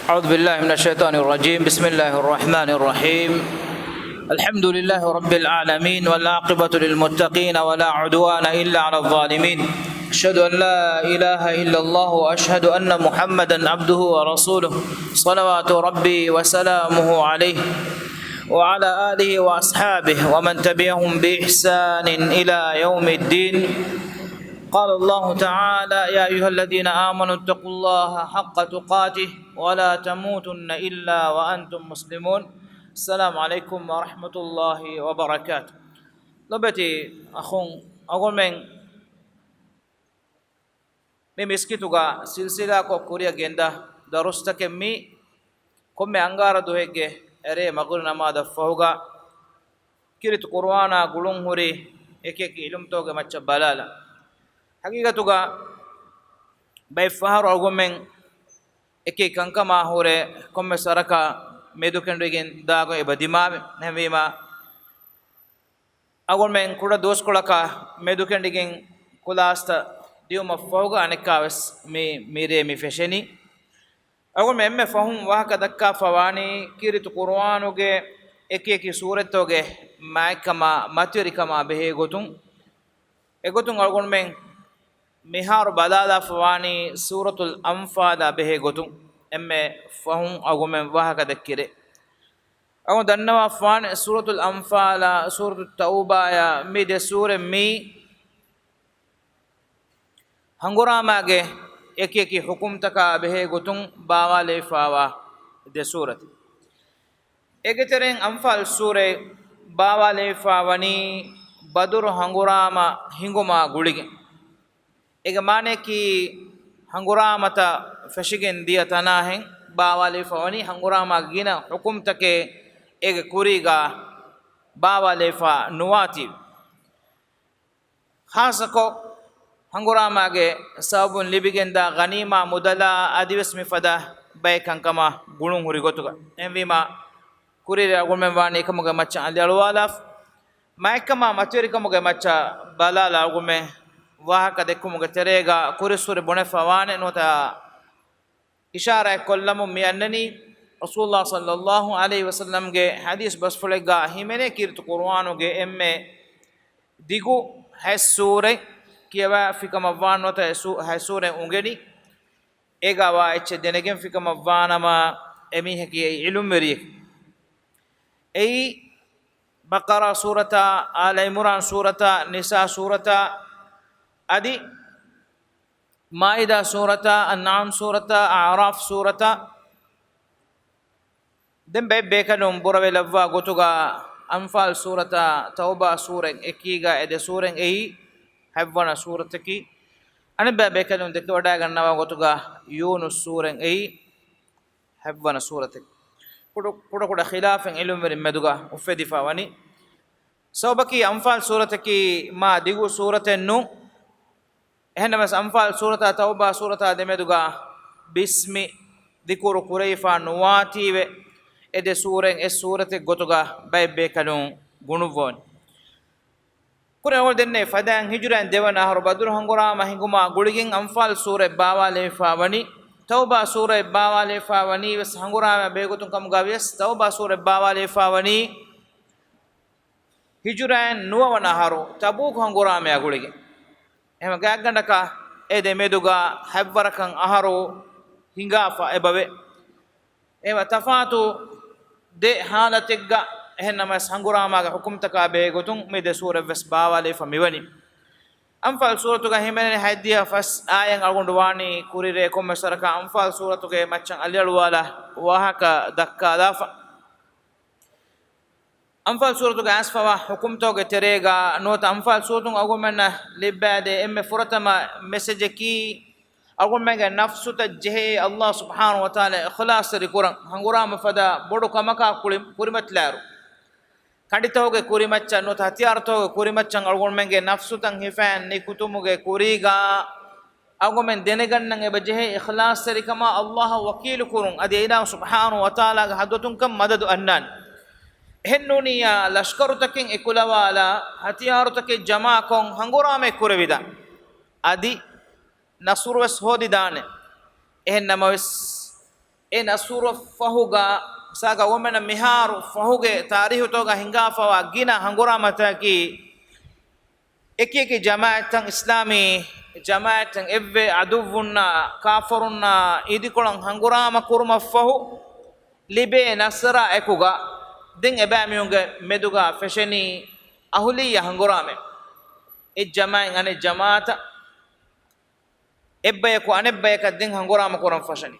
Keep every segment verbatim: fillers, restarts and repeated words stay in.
أعوذ بالله من الشيطان الرجيم. بسم الله الرحمن الرحيم. الحمد لله رب العالمين، والعاقبة للمتقين، ولا عدوان إلا على الظالمين. أشهد أن لا إله إلا الله، وأشهد أن محمدا عبده ورسوله، صلوات ربي وسلامه عليه، وعلى آله وأصحابه ومن تبعهم بإحسان إلى يوم الدين. قال الله تعالى: يا أيها الذين آمنوا اتقوا الله حق تقاته ولا تموتن إلا وأنتم مسلمون. السلام عليكم ورحمة الله وبركاته. ލޮބުވެތި އަޚުން، އަޅުގަނޑުމެން މި މިސްކިތުގަ ސިލްސިލާކޮށް ކުރިއަށް ގެންދާ ދަރުސްތަކެއް މީ. ކޮންމެ އަންގާރަ ދުވަހެއްގެ އެރޭ މަގުރިބް ނަމާދަށް ފަހުގަ ކީރިތި ޤުރުއާނާ ގުޅުން ހުރި އެކި އެކި އިލްމުތަކުގެ މައްޗަށް ބަލާލަން. ހަގީގަތުގަ ބައެއް ފަހަރު އަޅުގަނޑުމެން އެކި ކަންކަމާ ހުރެ ކޮންމެސް ވަރަކަށް މެދުކެނޑިގެން ދާގޮތް އެބަ ދިމާވޭ. އެހެންވީމަ، އަޅުގަނޑުމެން ކުޑަ ދުވަސްކޮޅަކަށް މެދުކެނޑިގެން ކުލާސްތައް ދިއުމަށް ފަހުގަ އަނެއްކާވެސް މި، މިރޭ މި ފެށެނީ. އަޅުގަނޑުމެން އެންމެ ފަހުން ވާހަކަ ދައްކާފަ ވާނީ ކީރިތި ޤުރުއާނުގެ އެކި އެކި ސޫރަތްތަކުގެ މާތްކަމާ މަތިވެރިކަމާ ބެހޭ ގޮތުން. އެގޮތުން އަޅުގަނޑުމެން މިހާރު ބަލާލާފަ ވާނީ ސޫރަތުލް އަންފާލާ ބެހޭ ގޮތުން އެންމެ ފަހުން އަޅުގަނޑުމެން ވާހަކަ ދެއްކިރޭ. އަޅުގަނޑު ދަންނަވާފަ ވާނެ ސޫރަތުލް އަންފާލާ، ސޫރަތު ތައުބާޔާ މި ދެ ސޫރަތް މީ ހަނގުރާމާގެ އެކި އެކި ޙުކުމްތަކާ ބެހޭ ގޮތުން ބާވާލެވިފައިވާ ދެ ސޫރަތެއް. އޭގެ ތެރެއިން އަންފާލް ސޫރަތް ބާވާލެވިފައި ވަނީ ބަދުރު ހަނގުރާމަ ހިނގުމާ ގުޅިގެން. އޭގެ މާނައަކީ ހަނގުރާމަތައް ފެށިގެން ދިޔަ ތަނާހެން ބާވާލެވިފައި ވަނީ ހަނގުރާމާގެ ގިނަ ޙުކުމްތަކެއް އޭގެ ކުރީގަ ބާވާލެވިފަ ނުވާތީވެ. ޚާއްޞަކޮށް، ހަނގުރާމާގެ ސަބަބުން ލިބިގެންދާ ޣަނީމާ މުދަލާ އަދިވެސް މިފަދަ ބައެއް ކަންކަމާ ގުޅުން ހުރި ގޮތުގަ. އެހެންވީމާ، ކުރިއަރި އަޅުގަނޑުމެން ވާނީ އެކަމުގެ މައްޗަށް އަލިއަޅުވާލާފަ. މާތްކަމާ މަތިވެރިކަމުގެ މައްޗަށް ބަލާލާ އަޅުގަނޑުމެން ވާހަކަ ދެއްކުމުގެ ތެރޭގަ ކުރިއްސުރެ ބުނެފަ ވާނެ ނުވަތަ އިޝާރާތް ކޮށްލަމުން މި އަންނަނީ، ރަސޫލުﷲ ޞައްލަﷲ ޢަލައިހި ވަސައްލަމްގެ ޙަދީޘް ބަސްފުޅެއްގަ ހިމެނޭ ކީރިތި ޤުރުއާނުގެ އެންމެ ދިގު ހަތް ސޫރަތް ކިޔަވާފިކަމަށްވާން ނުވަތަ އެ ސޫ-، ހަތް ސޫރަތް އުނގެނި، އޭގަ ވާ އެއްޗެއް ދެނެގެންފިކަމަށްވާނަމަ، އެމީހަކީ އެއީ ޢިލްމުވެރިއެކޭ. އެއީ ބަޤަރާ ސޫރަތާ، އާލަ ޢިމްރާން ސޫރަތާ، ނިސާ ސޫރަތާ، އަދި މާއިދާ ސޫރަތާ، އަންޢާމް ސޫރަތާ، އަޢުރާފް ސޫރަތާ، ދެން ބައެއް ބޭކަލުން ބުރަވެލައްވާ ގޮތުގަ އަންފާލް ސޫރަތާ، ތައުބާ ސޫރަތް އެކީގަ އެ ދެ ސޫރަތް އެއީ ހަތްވަނަ ސޫރަތަކީ. އަނެއްބައި ބޭކަލުން ދެކެވަޑައިގަންނަވާ ގޮތުގަ ޔޫނުސް ސޫރަތް އެއީ ހަތްވަނަ ސޫރަތެއް. ކުޑަ، ކުޑަކުޑަ ޚިލާފެއް ޢިލްމުވެރިން މެދުގަ އުފެދިފަ ވަނީ. ސަބަބަކީ އަންފާލް ސޫރަތަކީ މާ ދިގު ސޫރަތެއް ނޫން. އެހެންނަމަވެސް އަންފާލް ސޫރަތާ ތައުބާ ސޫރަތާ ދެމެދުގަ ބިސްމި ޛިކުރު ކުރެވިފަ ނުވާތީވެ، އެ ދެ ސޫރަތް އެއް ސޫރަތެއް ގޮތުގަ ބައެއް ބޭކަލުން ގުނުއްވަވަނީ. ކުރެ އަޅުގަނޑު ދެންނެވި ފަދައިން ހިޖުރައިން ދެވަނަ އަހަރު ބަދުރު ހަނގުރާމަ ހިނގުމާ ގުޅިގެން އަންފާލް ސޫރަތް ބާވާލެވިފަ ވަނީ، ތައުބާ ސޫރަތް ބާވާލެވިފަ ވަނީ ވެސް ހަނގުރާމަ ބެހޭގޮތުން ކަމުގަ ވިޔަސް ތައުބާ ސޫރަތް ބާވާލެވިފަ ވަނީ ހިޖުރައިން ނުވަވަނަ އަހަރު ތަބޫކު ހަނގުރާމަޔާ ގުޅިގެން. އެހެން ގާތްގަނޑަކަށް އެ ދެ މެދުގަ ހަތްވަރަކަށް އަހަރު ހިނގާފަ އެބަވޭ. އެވަ ތަފާތު ދެ ހާލަތެއްގަ އެހެން ނަމަވެސް ހަނގުރާމާގެ ޙުކުމްތަކާ ބެހޭ ގޮތުން މި ދެ ސޫރަތް ވެސް ބާވާލެވިފަ މިވަނީ. އަންފާލް ސޫރަތުގަ ހިމެނެނީ ހަތްދިހަ ފަސް އާޔަތް. އަޅުގަނޑު ވާނީ ކުރިއްރޭ ކޮންމެ ސަރަކާ އަންފާލް ސޫރަތުގެ މައްޗަށް އަލިއަޅުވާލާ ވާހަކަ ދައްކާލާފަ. އަންފާލް ސޫރަތުގަ އައިސްފަވާ ޙުކުމްތަކުގެ ތެރޭގަ ނުވަތަ އަންފާލް ސޫރަތުން އަޅުގަނޑުމެންނަށް ލިއްބައިދޭ އެންމެ ފުރަތަމަ މެސެޖަކީ، އަޅުގަނޑުމެންގެ ނަފްސުތައް ޖެހޭ ﷲ ސުބްޙާނަހޫ ވަތަޢާލާ އިޚްލާޞްތެރިކުރަން. ހަނގުރާމަ ފަދަ ބޮޑު ކަމަކާ ކުރި-، ކުރިމަތިލާއިރު، ކަނޑިތަކުގެ ކުރިމައްޗަށް ނުވަތަ ހަތިޔާރުތަކުގެ ކުރިމައްޗަށް އަޅުގަނޑުމެންގެ ނަފްސުތައް ހިފައިން ނިކުތުމުގެ ކުރީގަ އަޅުގަނޑުމެން ދެނެގަންނަން އެބަ ޖެހޭ އިޚްލާޞްތެރިކަމާ ﷲ އަށް ވަކީލުކުރުން. އަދި އެއިލާހު ސުބްޙާނަހޫ ވަތަޢާލާގެ ޙަޟްރަތުން ކަން މަދަދު އަންނާނެ. އެހެންނޫނިއްޔާ ލަޝްކަރުތަކެއް އެކުލަވާލާ، ހަތިޔާރުތަކެއް ޖަމާކޮށް ހަނގުރާމައެއް ކުރެވިދާނެ. އަދި ނަޞްރުވެސް ހޯދިދާނެ. އެހެން ނަމަވެސް، އެ ނަޞްރު ފަހުގަ، މިސާލަކަށް އަޅުގަނޑަށް މިހާރު ފަހުގެ ތާރީހުތަކުގަ ހިނގާފަވާ ގިނަ ހަނގުރާމަތަކީ، އެކި އެކި ޖަމާޢަތްތައް، އިސްލާމީ ޖަމާޢަތްތައް އެއްވެ ޢަދުއްވުންނާ، ކާފަރުންނާ އިދިކޮޅަށް ހަނގުރާމަ ކުރުމަށްފަހު ލިބޭ ނަޞްރާ އެކުގަ، ދެން އެބައިމީހުންގެ މެދުގަ ފެށެނީ އަހުލިއްޔަ ހަނގުރާމަ. އެއް ޖަމާޢަތް އަނެއް ޖަމާޢަތަށް، އެއްބަޔަކު އަނެއްބަޔަކަށް ދެން ހަނގުރާމަ ކުރަން ފަށަނީ.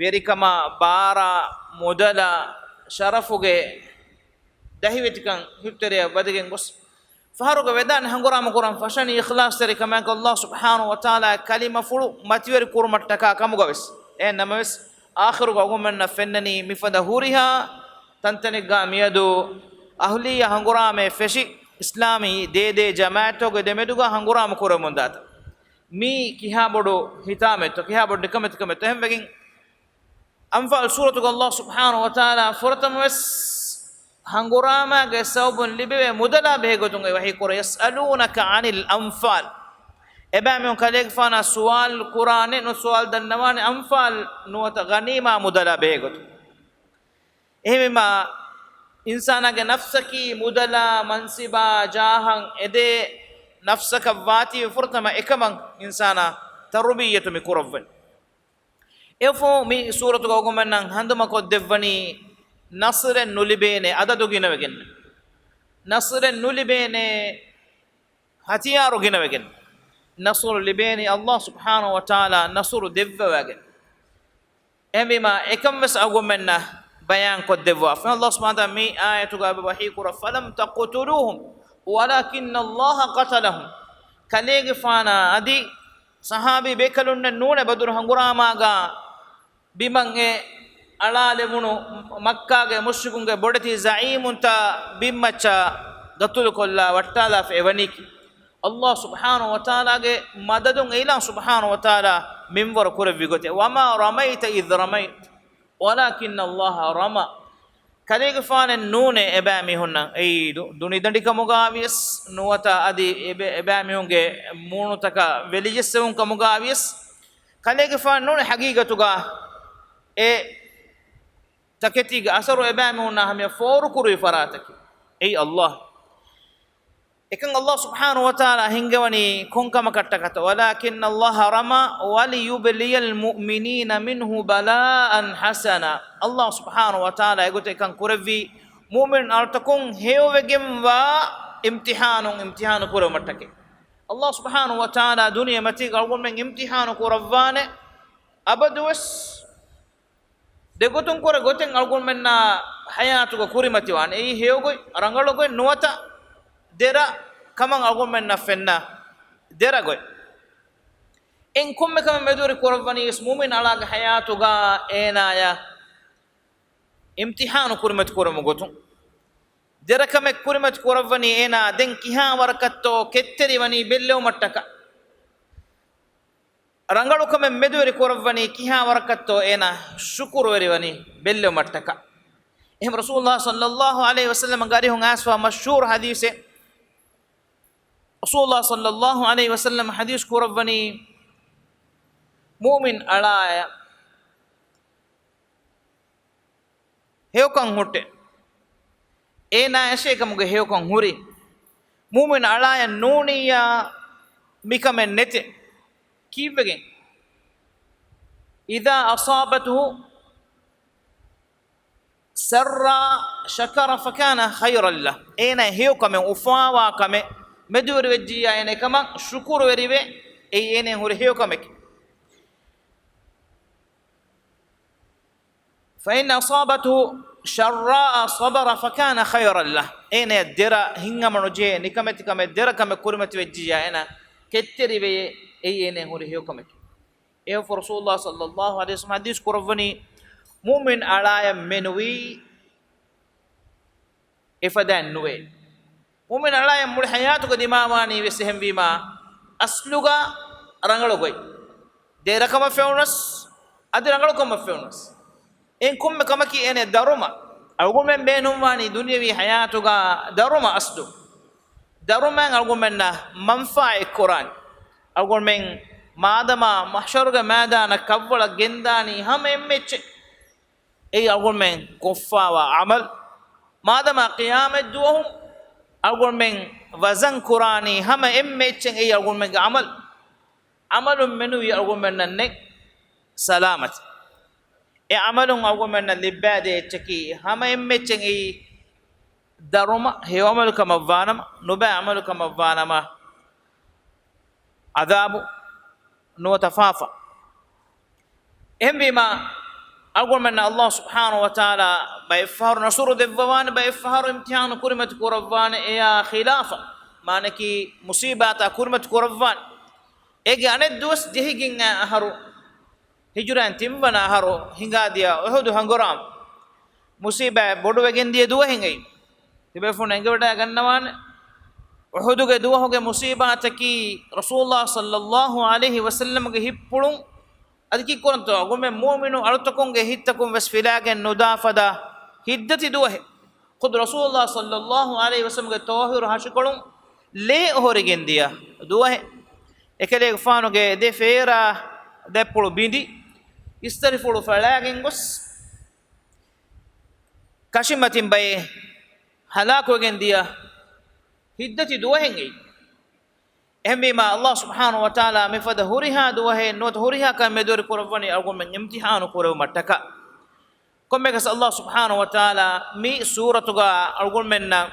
ވެރިކަމާ، ބާރާ، މުދަލާ، ޝަރަފުގެ ދަހިވެތިކަން ހިތުތެރެއަށް ވަދެގެން ގޮސް، ފަހަރުގަ ވެދާނެ ހަނގުރާމަ ކުރަން ފަށަނީ އިޚްލާޞްތެރިކަމާއެކު ﷲ ސުބްޙާނަހޫ ވަތަޢާލާ ކަލިމަފުޅު މަތިވެރި ކުރުމަށްޓަކާ ކަމުގަވެސް. އެހެން ނަމަވެސް، އާޚިރުގަ އަޅުގަނޑުމެންނަށް ފެންނަނީ މިފަދަ ހުރިހާ ތަންތަނެއްގަ މިއަދު އަހުލިއްޔަ ހަނގުރާމައެއް ފެށި، އިސްލާމީ ދޭދޭ ޖަމާޢަތްތަކުގެ ދެމެދުގަ ހަނގުރާމަ ކުރަމުންދާތަން. މީ ކިހާ ބޮޑު ހިތާމައެއްތޯ، ކިހާ ބޮޑު ނިކަމެތިކަމެއްތޯ. އެހެންވެގެން، އަންފާލް ސޫރަތުގަ ﷲ ސުބްޙާނަހޫ ވަތަޢާލާ ފުރަތަމަވެސް ހަނގުރާމާގެ ސަބަބުން ލިބެވޭ މުދަލާ ބެހޭގޮތުން އެ ވަޙީކުރޭ، يسألونك عن الأنفال. އެބައިމީހުން ކަލޭގެފާނާ ސުވާލު ކުރާނެ، ނުސުވާލު ދަންނަވާނެ، އަންފާލް ނުވަތަ ޣަނީމާ މުދަލާ ބެހޭގޮތުން. އެހެންވީމާ، އިންސާނާގެ ނަފްސަކީ މުދަލާ، މަންސިބާ، ޖާހަށް އެދޭ ނަފްސަކަށް ވާތީވެ، ފުރަތަމަ އެކަމަށް އިންސާނާ ތަރުބިއްޔަތު މި ކުރައްވަން. އެއަށްފަހު މި ސޫރަތުގަ އަޅުގަނޑުމެންނަށް ހަނދުމަކޮށްދެއްވަނީ، ނަޞްރެއް ނުލިބޭނެ އަދަދު ގިނަވެގެން، ނަޞްރެއް ނުލިބޭނެ ހަތިޔާރު ގިނަވެގެން، ނަޞްރު ލިބޭނީ ﷲ ސުބްޙާނަހޫ ވަތަޢާލާ ނަޞްރު ދެއްވަވާގެން. އެހެންވީމާ، އެކަންވެސް އަޅުގަނޑުމެންނަށް ބަޔާންކޮށްދެއްވާފަ. ﷲ ސުބްޙާނަހޫ ވަތަޢާލާ މި އާޔަތުގަ އެބަ ވަޙީކުރައްވަ، فلم تقتلوهم ولكن الله قتلهم. ކަލޭގެފާނާ އަދި ޞަޙާބީ ބޭކަލުންނެއް ނޫނޭ ބަދުރު ހަނގުރާމާގަ ބިމަށް އެ އަޅާލެވުނު މައްކާގެ މުޝްރިކުންގެ ބޮޑެތި ޒަޢީމުންތާ ބިންމައްޗަށް ގަތުލުކޮށްލާ ވައްޓާލާފަ އެވަނީކީ. ﷲ ސުބްޙާނަހޫ ވަތަޢާލާގެ މަދަދުން އެއިލާހު ސުބްޙާނަހޫ ވަތަޢާލާ މިންވަރު ކުރެއްވި ގޮތެއް. وما رميت إذ رميت ولكن الله رمى. ކަލޭގެފާނެއް ނޫނޭ އެބައިމީހުންނަށް އެއީ ދު-، ދުނިދަނޑިކަމުގަވިޔަސް ނުވަތަ އަދި އެބެ-، އެބައިމީހުންގެ މޫނުތަކަށް ވެލިޖެއްސެވުން ކަމުގަވިޔަސް، ކަލޭގެފާނެއް ނޫނޭ ހަގީގަތުގަ އެ ތަކެތީގެ އަސަރު އެބައިމީހުންނާ ހަމަޔަށް ފޯރުކުރުވި ފަރާތަކީ. އެއީ ﷲ. އެކަން ﷲ ސުބްޙާނަހޫ ވަތަޢާލާ ހިންގަވަނީ ކޮން ކަމަކަށްޓަކަތަ؟ ولكن الله رمى وليبلي المؤمنين منه بلاء حسنا. ﷲ ސުބްޙާނަހޫ ވަތަޢާލާ އެގޮތަށް އެކަން ކުރެއްވީ، މުއުމިނު އަޅުތަކުން ހެޔޮވެގެންވާ އިމްތިޙާނުން އިމްތިޙާނު ކުރެވުމަށްޓަކައި. ﷲ ސުބްޙާނަހޫ ވަތަޢާލާ ދުނިޔެމަތީގަ އަޅުގަނޑުމެން އިމްތިޙާނު ކުރައްވާނެ އަބަދުވެސް. ދެގޮތުން ކުރެ ގޮތެއް އަޅުގަނޑުމެންނާ ޙަޔާތުގަ ކުރިމަތިވާނެ. އެއީ ހެޔޮގޮތް، ރަނގަޅުގޮތް ނުވަތަ ދެރަ ކަމަށް އަޅުގަނޑުމެންނަށް ފެންނަ ދެރަގޮތް. އެއިން ކޮންމެ ކަމެއް މެދުވެރި ކުރައްވަނީ ވެސް މުއުމިން އަޅާގެ ޙަޔާތުގަ އޭނާޔަށް އިމްތިޙާނު ކުރިމަތި ކުރުމުގެ ގޮތުން. ދެރަ ކަމެއް ކުރިމަތި ކުރައްވަނީ އޭނާ ދެން ކިހާ ވަރަކަށްތޯ ކެތްތެރިވަނީ ބެއްލެވުމަށްޓަކާ. ރަނގަޅު ކަމެއް މެދުވެރި ކުރައްވަނީ ކިހާ ވަރަކަށްތޯ އޭނާ ޝުކުރުވެރިވަނީ ބެއްލެވުމަށްޓަކާ. އެހެން ރަސޫލުﷲ ޞައްލަﷲ ޢަލައިހި ވަސައްލަމަ ގާރިހުން އައިސްފަ މަޝްހޫރު ޙަދީޘެއް. ރަސޫލުﷲ ޞައްލަﷲ ޢަލައިހި ވަސައްލަމަ ޙަދީޘް ކުރައްވަނީ، މުއުމިން އަޅާޔަށް ހެޔޮކަން ހުއްޓެ. އޭނާޔަށޭ ކަމުގެ ހެޔޮކަން ހުރި. މުއުމިން އަޅާޔަށް ނޫނިއްޔާ މިކަމެއް ނެތެ. ކީއްވެގެން؟ إذا أصابته سراء شكر فكان خيرا له. އޭނާ ހެޔޮކަމެއް، އުފާވާ ކަމެއް މެދުވެރިވެއްޖިއްޔާ އޭނާ އެކަމަށް ޝުކުރުވެރިވެ، އެއީ އޭނާ ހުރި ހެޔޮކަމެކޭ. فإن أصابته سراء صبر فكان خيرا له. އޭނަޔަށް ދެރަ ހިތްހަމަނުޖެހޭ ނިކަމެތިކަމެއް ދެރަކަމެއް ކުރިމަތިވެއްޖިއްޔާ އޭނަ ކެތްތެރިވެޔޭ، އެއީ އޭނަ ހުރި ހެޔޮކަމެކޭ. އެއަށްފަހު ރަސޫލުﷲ ޞައްލަﷲ ޢަލައިހި ވަސައްލަމަ ޙަދީޘް ކުރައްވަނީ، މުއުމިން އަޅާޔަށް މެނުވީ އެފަދައިން ނުވޭ. މުއުމިން އަޅާޔަށް މުޅި ޙަޔާތުގަ ދިމާވާނީ ވެސް އެހެންވީމާ، އަސްލުގަ ރަނގަޅު ގޮތް. ދެރަކަމަށް ފެނުނަސް، އަދި ރަނގަޅުކަމަށް ފެނުނަސް. އެއިން ކޮންމެ ކަމަކީ އޭނަ ދަރުމަ. އަޅުގަނޑުމެން ބޭނުންވާނީ ދުނިޔަވީ ޙަޔާތުގަ ދަރުމަ އަސްލު. ދަރުމައިން އަޅުގަނޑުމެންނަށް މަންފާއެއް ކުރާނެ. އަޅުގަނޑުމެން މާދަމާ މަޙްޝަރުގެ މައިދާނަށް ކަށްވަޅަށް ގެންދާނީ ހަމަ އެންމެ އެއްޗެއް. އެއީ އަޅުގަނޑުމެން ކޮށްފާވާ ޢަމަލު. މާދަމާ ޤިޔާމަތްދުވަހު އަޅުގަނޑުމެން ވަޒަން ކުރާނީ ހަމަ އެންމެ އެއްޗެއް، އެއީ އަޅުގަނޑުމެންގެ ޢަމަލު. ޢަމަލުން މެނުވީ އަޅުގަނޑުމެންނަށް ނެތް ސަލާމަތް. އެ ޢަމަލުން އަޅުގަނޑުމެންނަށް ލިއްބާދޭ އެއްޗަކީ ހަމަ އެންމެ އެއްޗެއް، އެއީ ދަރުމަ، ހެޔޮ ޢަމަލު ކަމަށްވާނަމަ، ނުބައި ޢަމަލު ކަމަށްވާނަމަ، ޢަޛާބު ނުވަތަ ފާފަ. އެހެންވީމާ، އަޅުގަނޑުމެންނަށް ﷲ ސުބްޙާނަހޫ ވަތަޢާލާ ބައެއްފަހަރު ނަޞްރު ދެއްވަވާނެ، ބައެއްފަހަރު އިމްތިޙާނު ކުރިމަތި ކުރައްވާނެ، އެޔާ ޚިލާފަށް، މާނައަކީ މުޞީބާތާ ކުރިމަތި ކުރައްވާނެ. އޭގެ އަނެއް ދުވަސް ޖެހިގެން އައި އަހަރު، ހިޖުރައިން ތިންވަނަ އަހަރު ހިނގާދިޔަ އުޙުދު ހަނގުރާމަ، މުޞީބާތް ބޮޑުވެގެން ދިޔަ ދުވަހެއް އެއީ. ތިބޭފުޅުން އެނގިވަޑައި ގަންނަވާނެ، އުޙުދުގެ ދުވަހުގެ މުޞީބާތަކީ ރަސޫލުﷲ ޞައްލައްލާހު ޢަލައިހި ވަސައްލަމްގެ ހިތްޕުޅުން އަދި ކީއްކުރަންތޯ؟ އަޅުގަނޑުމެން މުއުމިނު އަޅުތަކުންގެ ހިތްތަކުން ވެސް ފިލާގެން ނުދާ ފަދަ ހިތްދަތި ދުވަހެއް. ޚުދު ރަސޫލުﷲ ޞައްލައްލާހު ޢަލައިހި ވަސައްލަމްގެ ޠާހިރު ހަށިކޮޅުން ލޭ އޮހޮރިގެން ދިޔަ ދުވަހެއް. އެކަލޭގެފާނުގެ ދެ ފޭރާ ދަތްޕުޅު ބިނދި، އިސްތަށިފުޅު ފަޅާގެން ގޮސް، ކަށިމަތިން ބައެއް ހަލާކުވެގެން ދިޔަ ހިތްދަތި ދުވަހެއް އެއީ. އެހެންވީމާ، ﷲ ސުބްޙާނަހޫ ވަތަޢާލާ މިފަދަ ހުރިހާ ދުވަހެއް ނުވަތަ ހުރިހާ ކަމެއް މެދުވެރި ކުރައްވަނީ އަޅުގަނޑުމެން އިމްތިޙާނު ކުރެވުމަށްޓަކާ. ކޮންމެއަކަސް ﷲ ސުބްޙާނަހޫ ވަތަޢާލާ މި ސޫރަތުގަ އަޅުގަނޑުމެންނަށް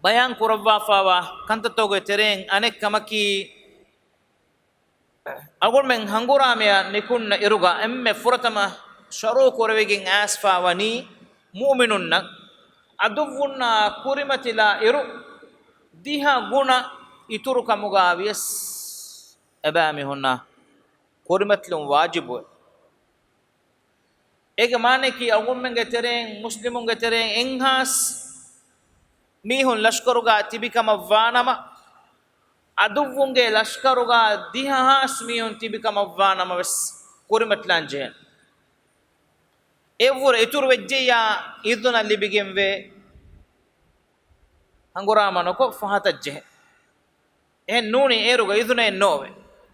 ބަޔާން ކުރައްވާފައިވާ ކަންތައްތަކުގެ ތެރެއިން އަނެއް ކަމަކީ، އަޅުގަނޑުމެން ހަނގުރާމަޔަށް ނިކުންނަ އިރުގަ އެންމެ ފުރަތަމަ ޝަރުޢު ކުރެވިގެން އައިސްފައިވަނީ މުއުމިނުންނަށް ޢަދުއްވުންނާ ކުރިމަތިލާ އިރު ދިހަ ގުނަ އިތުރުކަމުގަ ވިޔަސް އެބައިމީހުންނަށް ކުރިމަތިލުން ވާޖިބުވޭ. އޭގެ މާނައަކީ، އަޅުގަނޑުމެންގެ ތެރެއިން، މުސްލިމުންގެ ތެރެއިން އެއްހާސް މީހުން ލަޝްކަރުގަ ތިބިކަމަށްވާނަމަ، ޢަދުއްވުންގެ ލަޝްކަރުގަ ދިހަހާސް މީހުން ތިބިކަމަށްވާނަމަވެސް ކުރިމަތިލާން ޖެހޭނެ. އެއަށްވުރެ އިތުރު ވެއްޖެއްޔާ އިޒުނަ ލިބިގެންވޭ ހަނގުރާމަ ނުކޮށް ފަހަތަށް ޖެހޭ. އެހެން ނޫނީ އޭރުގަ އިޒުނައެއް ނޯވޭ.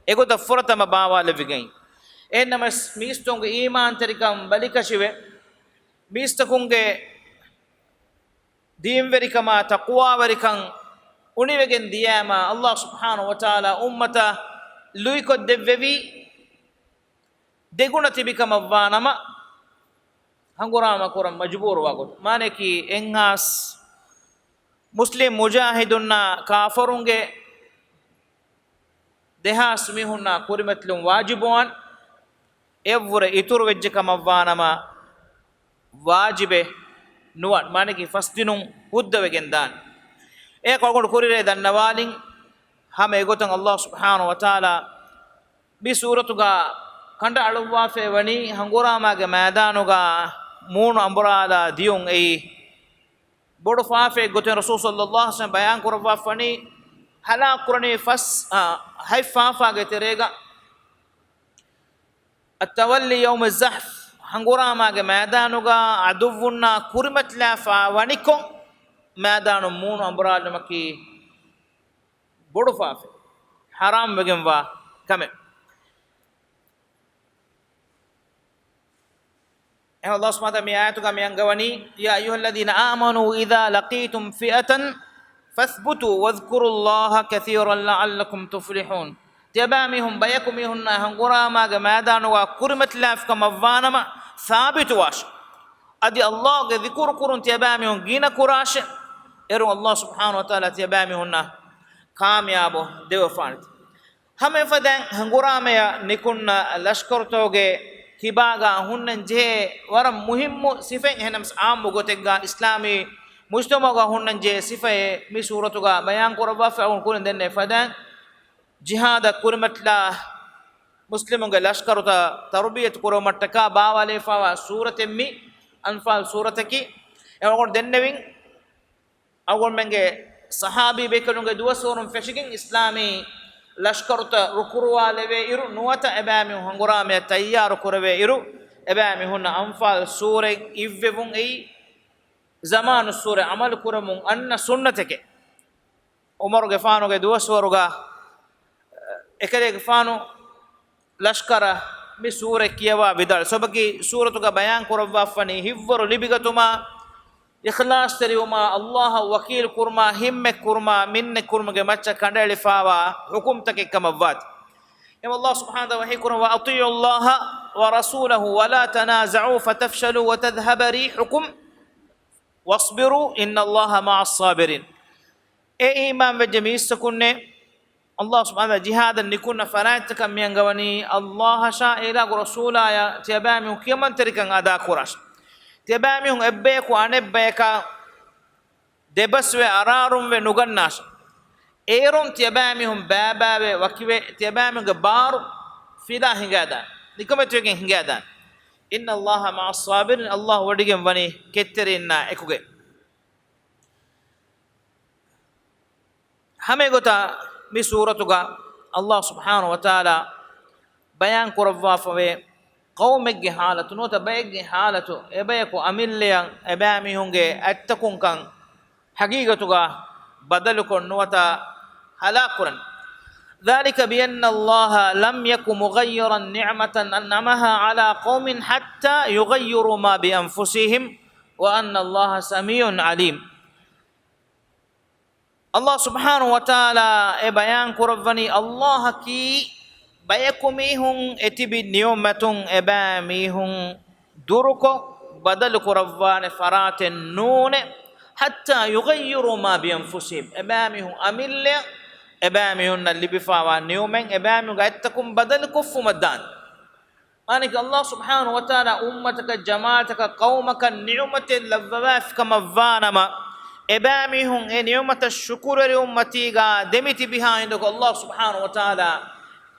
އެގޮތަށް ފުރަތަމަ ބާވާލެވިގެން. އެހެންނަމަވެސް މީސްތުންގެ އީމާންތެރިކަން ބަލިކަށިވެ، މީސްތަކުންގެ ދީންވެރިކަމާ ތަޤްވާވެރިކަން އުނިވެގެން ދިޔައިމާ، ﷲ ސުބްޙާނަހޫ ވަތަޢާލާ އުއްމަތަށް ލުއިކޮށްދެއްވެވީ، ދެގުނަ ތިބިކަމަށްވާނަމަ، ހަނގުރާމަ ކުރަން މަޖުބޫރުވާ ގޮތުން. މާނައަކީ، އެއްހާސް މުސްލިމް މުޖާހިދުންނާ ކާފަރުންގެ ދެހާސް މީހުންނާ ކުރިމަތިލުން ވާޖިބުވާން. އެއަށްވުރެ އިތުރު ވެއްޖެ ކަމަށްވާނަމަ، ވާޖިބެއް ނުވާން. މާނައަކީ، ފަސްދިނުން ހުއްދަވެގެން ދާން. އެއަކު އަޅުގަނޑު ކުރިއަރައި ދަންނަވާލިން، ހަމަ އެގޮތަށް ﷲ ސުބްޙާނަހޫ ވަތަޢާލާ މި ސޫރަތުގަ ކަނޑައަޅުއްވާފައިވަނީ ހަނގުރާމާގެ މައިދާނުގަ މޫނު އަނބުރާލާ ދިޔުން. އެއީ ބޮޑު ފާފައެއް ގޮތުން ރަސޫލު ޞައްލައްލާހު ޢަލައިހި ވަސައްލަމަ ބަޔާން ކުރައްވާފަނީ، ހަލާކު ކުރަނީ ފަސް، އަ، ހަތް ފާފާގެ ތެރޭގަ، އައްތަވައްލީ ޔައުމަ ޒަޙްފް، ހަނގުރާމާގެ މައިދާނުގަ ޢަދުއްވުންނާ ކުރިމަތިލާފަ ވަނިކޮށް، މައިދާނު މޫނު އަނބުރާލުމަކީ ބޮޑު ފާފައެއް، ޙަރާމް ވެގެންވާ ކަމެއް. އެހެން ﷲ ސުބްޙާނަހޫ ވަތަޢާލާ މި އާޔަތުގަ މި އަންގަވަނީ، يا أيها الذين آمنوا إذا لقيتم فئة فاثبتوا واذكروا الله كثيرا لعلكم تفلحون. ތިޔަބައިމީހުން ބަޔަކު މީހުންނާ ހަނގުރާމާގެ މައިދާނުގަ ކުރިމަތިލާފަ ކަމަށްވާނަމަ، ސާބިތުވާށޭ. އަދި ﷲ ގެ ޛިކުރު ކުރުން ތިޔަބައިމީހުން ގިނަ ކުރާށޭ. އޭރުން ﷲ ސުބްޙާނަހޫ ވަތަޢާލާ ތިޔަބައިމީހުންނަށް ކާމިޔާބު ދެއްވަފާނެތީ. ހަމަ އެފަދައިން ހަނގުރާމަޔަށް ނިކުންނަ ލަޝްކަރުތަކުގެ ކިބާގަ ހުންނަން ޖެހޭ ވަރަށް މުހިއްމު ސިފައެއް، އެހެންނަމަވެސް އާއްމު ގޮތެއްގަ އިސްލާމީ މުޖްތަމަޢުގަ ހުންނަން ޖެހޭ ސިފައެއް މި ސޫރަތުގަ ބަޔާން ކުރައްވާފަ އަޅުގަނޑު ކުރިން ދެންނެވި ފަދައިން، ޖިހާދަށް ކުރިމަތިލާ މުސްލިމުންގެ ލަޝްކަރުތައް ތަރުބިޔަތު ކުރުމަށްޓަކާ ބާވާލެވިފައިވާ ސޫރަތެއް މި އަންފާލް ސޫރަތަކީ. އެ އަޅުގަނޑު ދެންނެވިން، އަޅުގަނޑުމެންގެ ޞަޙާބީ ބޭކަލުންގެ ދުވަސްވަރުން ފެށިގެން އިސްލާމީ ލަޝްކަރުތައް ރުކުރުވާލެވޭ އިރު، ނުވަތަ އެބައިމީހުން ހަނގުރާމަޔަށް ތައްޔާރު ކުރެވޭ އިރު، އެބައިމީހުންނަށް އަންފާލް ސޫރަތް އިއްވެވުން އެއީ، ޒަމާނުއްސޫރަ ޢަމަލު ކުރަމުން އަންނަ ސުންނަތެކޭ. ޢުމަރުގެފާނުގެ ދުވަސްވަރުގަ އެކަލޭގެފާނު ލަޝްކަރަށް މި ސޫރަތް ކިޔަވާ ވިދާޅު. ސަބަބަކީ ސޫރަތުގަ ބަޔާން ކުރައްވާފަނީ ހިތްވަރު ލިބިގަތުމާ، އިޚްލާޞްތެރިވުމާ، ﷲ އަށް ވަކީލު ކުރުމާ، ހިތްވަރު ކުރުމާ، މިންނަތް ކުރުމުގެ މައްޗަށް ކަނޑައެޅިފާވާ ޙުކުމްތަކެއް ކަމަށްވާތީ. އެ ﷲ ސުބްޙާނަހޫ ވަތަޢާލާ ވަޙީ ކުރަން، "وأطيعوا الله ورسوله ولا تنازعوا فتفشلوا وتذهب ريحكم واصبروا إن الله مع الصابرين." އޭ އީމާން ވެއްޖެ މީސްތަކުންނޭ، ﷲ ސުބްޙާނަހޫ ޖިހާދަށް ނިކުންނަ ފަރާތްތަކަށް މި އަންގަވަނީ، ﷲ އަށާ އޭނާގެ ރަސޫލާޔަށް ތިޔަބައިމީހުން ކިޔަމަންތެރިކަން އަދާކުރާށި. ތިޔަބައިމީހުން އެއްބަޔަކު އަނެއްބަޔަކާ ދެބަސްވެ އަރާރުންވެ ނުގަންނާށި. އޭރުން ތިޔަބައިމީހުން ބައިބައިވެ ވަކިވެ، ތިޔަބައިމީހުންގެ ބާރު ފިލާ ހިނގާދާނެ. ނިކަމެތިވެގެން ހިނގާދާނެ. إن الله مع الصابرين، ﷲ ވޮޑިގެން ވަނީ ކެތްތެރިންނާ އެކުގައި. ހަމައެގޮތަށް މި ސޫރަތުގަ ﷲ ސުބްޙާނަހޫ ވަތަޢާލާ ބަޔާން ކުރައްވާފަވޭ، ޤައުމެއްގެ ޙާލަތު ނުވަތަ ބައެއްގެ ޙާލަތު، އެބަޔަކު އަމިއްލަޔަށް އެބައިމީހުންގެ އަތްތަކުންކަން ޙަޤީޤަތުގަ ބަދަލުކޮށް ނުވަތަ ހަލާކުކުރަން. ذلك بأن الله لم يك مغيرا نعمة أنعمها على قوم حتى يغيروا ما بأنفسهم وأن الله سميع عليم. ﷲ ސުބްޙާނަހޫ ވަތަޢާލާ އެ ބަޔާން ކުރައްވަނީ، ﷲ އަކީ ބަޔަކު މީހުން އެތިބި ނިޢުމަތުން އެބައިމީހުން ދުރުކޮށް ބަދަލު ކުރައްވާނެ ފަރާތެއް ނޫނޭ، حتى يغيروا ما بأنفسهم، އެބައިމީހުން އަމިއްލަޔަށް އެބައިމީހުންނަށް ލިބިފާވާ ނިޢުމަތް އެބައިމީހުންގެ އަތްތަކުން ބަދަލު ކޮށްފުމަށް ދާނެ. މާނައަކީ، ﷲ ސުބްޙާނަހޫ ވަތަޢާލާ އުއްމަތަކަށް، ޖަމާޢަތަކަށް، ޤައުމަކަށް ނިޢުމަތެއް ލައްވަވާފި ކަމަށްވާނަމަ، އެބައިމީހުން އެ ނިޢުމަތަށް ޝުކުރުވެރިވުމަށް މަތީގާ ދެމިތިބިހާ ހިނދުގަ، ﷲ ސުބްޙާނަހޫ ވަތަޢާލާ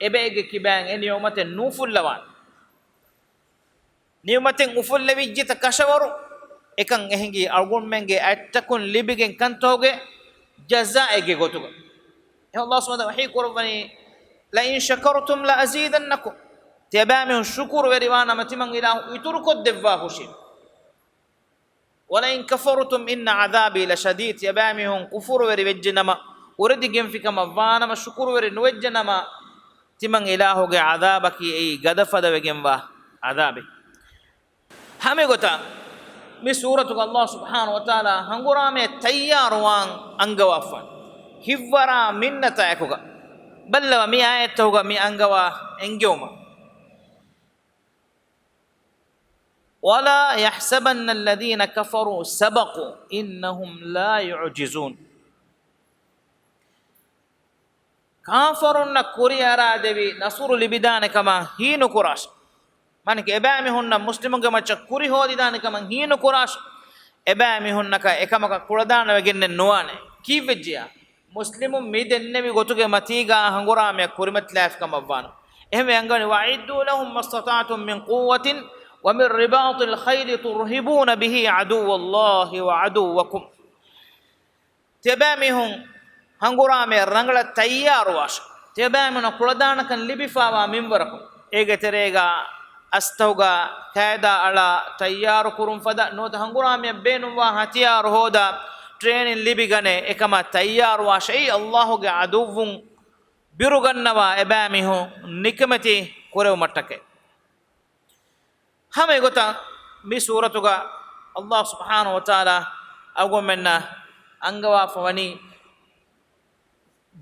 އެބައެއްގެ ކިބައިން އެ ނިޢުމަތެއް ނޫފުއްލަވާނެ. ނިޢުމަތެއް އުފުއްލެވިއްޖެތަ ކަށަވަރު އެކަން އެހިނގީ އަޅުގަނޑުމެންގެ އަތްތަކުން ލިބިގެން ކަންތަކުގެ ޖަޒާއެއްގެ ގޮތުގަ. އެހެން ﷲ ސުބްޙާނަހޫ ވަތަޢާލާ ވަޙީ ކުރައްވަނީ، "لئن شكرتم لأزيدنكم." ތިޔަބައިމީހުން ޝުކުރުވެރިވާނަމަ ތިމަން އިލާހު އިތުރުކޮށްދެއްވާހުށީ. "ولئن كفرتم إن عذابي لشديد." ތިޔަބައިމީހުން ކުފުރުވެރި ވެއްޖެނަމަ، އުރެދިގެންފިކަމަށް ވާނަމަ، ޝުކުރުވެރި ނުވެއްޖެނަމަ، ތިމަން އިލާހުގެ ޢަޛާބަކީ އެއީ ގަދަފަދަވެގެންވާ ޢަޛާބެއް. ހަމައެގޮތަށް މި ސޫރަތުގަ ﷲ ސުބްޙާނަހޫ ވަތަޢާލާ ހަނގުރާމަޔަށް ތައްޔާރުވާން އަންގަވާފަ، ހިތްވަރާ މިންނަތާ އެކުގަ. ބައްލަވާ މި އާޔަތްތަކުގަ މި އަންގަވާ އެންގެވުމަށް. "ولا يحسبن الذين كفروا سبقوا إنهم لا يعجزون." ކާފަރުންނަށް ކުރިއަރާދެވި ނަޞްރު ލިބިދާނެ ކަމަށް ހީނުކުރާށި. މާނައަކީ އެބައިމީހުންނަށް މުސްލިމުންގެ މައްޗަށް ކުރި ހޯދިދާނެ ކަމަށް ހީނުކުރާށި. އެބައިމީހުންނަކަށް އެކަމަކަށް ކުޅަދާނަވެގެންނެއް ނުވާނެ. ކީއްވެއްޖެޔާ؟ މުސްލިމުން މި ދެންނެވި ގޮތުގެ މަތީގާ ހަނގުރާމަޔަށް ކުރިމަތިލާފި ކަމަށްވާނެ. އެހެންވެ އަންގަވަނީ، "وأعدوا لهم ما استطعتم من قوة ومن رباط الخيل ترهبون به عدو الله وعدوكم." ތިޔަބައިމީހުން ހަނގުރާމަޔަށް ރަނގަޅަށް ތައްޔާރުވާށި. ތިޔަބައިމީހުންނަށް ކުޅަދާނަކަން ލިބިފާވާ މިންވަރަކުން. އޭގެ ތެރޭގާ އަސްތަހުގާ ކައިދާ އަޅާ ތައްޔާރު ކުރުން ފަދަ ނުވަތަ ހަނގުރާމަޔަށް ބޭނުންވާ ހަތިޔާރު ހޯދާ ޓްރޭނިން ލިބިގަނެ އެކަމަށް ތައްޔާރުވާށި. އެއީ ﷲގެ ޢަދުއްވުން ބިރުގަންނަވާ އެބައިމީހުން ނިކަމެތި ކުރެވުމަށްޓަކައި. ހަމަ އެގޮތަށް މި ސޫރަތުގަ ﷲ ސުބްޙާނަހޫ ވަތަޢާލާ އަޅުގަނޑުމެންނަށް އަންގަވާފަ ވަނީ،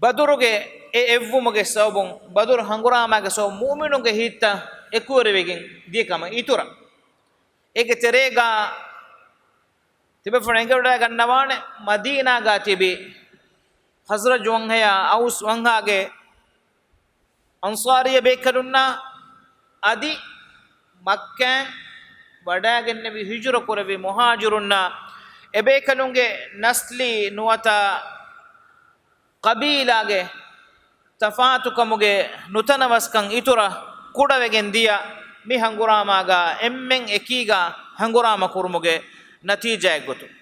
ބަދުރުގެ އެ އެއްވުމުގެ ސަބަބުން، ބަދުރު ހަނގުރާމާގެ ސަބަބުން މުއުމިނުންގެ ހިތްތައް އެކުވެރިވެގެން ދިޔަ ކަމަށް އިތުރަށް، އޭގެ ތެރޭގަ ތިބޭފުޅުން އެނގިވަޑައިގަންނަވާނެ، މަދީނާގަ ތިބި ޚަޒްރަޖު ވަންހަޔާ އައުސް ވަންހާގެ އަންޞާރީ ބޭކަލުންނާ އަދި މައްކާއިން ވަޑައިގެންނެވި ހިޖުރަ ކުރެއްވި މުހާޖިރުންނާ އެބޭކަލުންގެ ނަސްލީ ނުވަތަ ޤަބީލާގެ ތަފާތުކަމުގެ ނުތަނަވަސްކަން އިތުރަށް ކުޑަވެގެން ދިޔަ މި ހަނގުރާމާގަ އެންމެން އެކީގަ ހަނގުރާމަ ކުރުމުގެ ނަތީޖާއެއްގޮތުން.